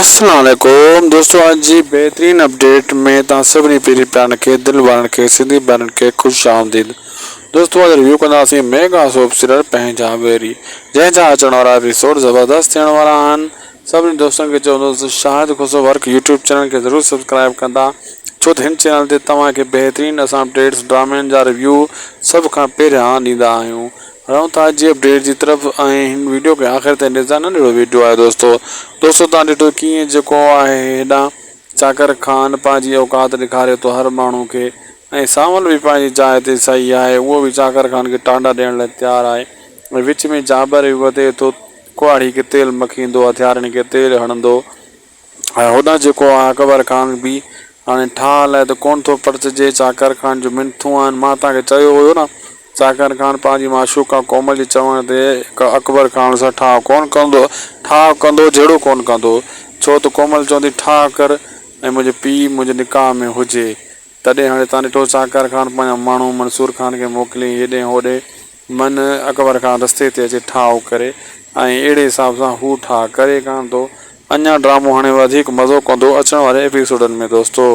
السلام عليڪم دوستو اڄ جي بهترين اپڊيٽ ۾ توهان سڀني پيري پيارن کي دل وارن کي سنڌي ڀائرن کي خوش آمديد دوستو اڄ ريويو ڪنداسين ميگا سوپ سيريل پنهنجا ويري جنهن جا اچڻ وارا ايپيسوڊ زبردست ٿيڻ وارا آهن سڀني دوستن کي چوندس Shahid Khusro work YouTube channel کي ضرور سبسڪرائب ڪندا ڇو ته هن چينل تي توهان کي بهترين اسان اپڊيٽس ڊرامن جا ريويو سڀ کان پهريان ڏيندا آهيون رهون ٿا جي اپڊيٽ جي طرف ۽ هن ويڊيو کي آخر تائين ڏسندا ننڍڙو ويڊيو آهي دوستو دوستو تان ڏٺو ڪيئن جيڪو آهي هيڏانهن چاڪر خان پنهنجي اوقات ڏيکاري ٿو هر ماڻهو کي ۽ سانول به پنهنجي جاء تي صحيح آهي اهو به چاڪر خان کي ٽانڊا ڏيڻ لاء تيار آهي ۽ وچ ۾ جابر به وڌي ٿو ڪهاڙي کي تيل مکيندو هٿيارن کي تيل هڻندو ۽ هوڏانهن جيڪو آهي اڪبر خان به هاڻي ٺاهه لاء ته ڪونه ٿو پرچجي. چاڪر خان جون منٿون آهن. مان توهان کي چيو هيو نه. چاڪر خان پنهنجي معشوقه ڪومل جي چوڻ تي اڪبر خان سان ٺاهه ڪونه ڪندو. ٺاهه ڪندو جهيڙو ڪونه ڪندو. ڇو ته ڪومل چوندي ٺاهه ڪر ۽ منهنجو پيء منهنجي نڪاح ۾ هجي. تڏهن هاڻي تان ڏٺو چاڪر خان پنهنجا ماڻهو منصور خان کي موڪلي هيڏي هوڏي من اڪبر خان رستي تي اچي ٺاهه ڪري ۽ اهڙي حساب سان هو ٺاهه ڪري ڪانه ٿو اڃان ڊرامو هاڻي وڌيڪ مزو ڪندو اچڻ واري ايپيسوڊن ۾ دوستو.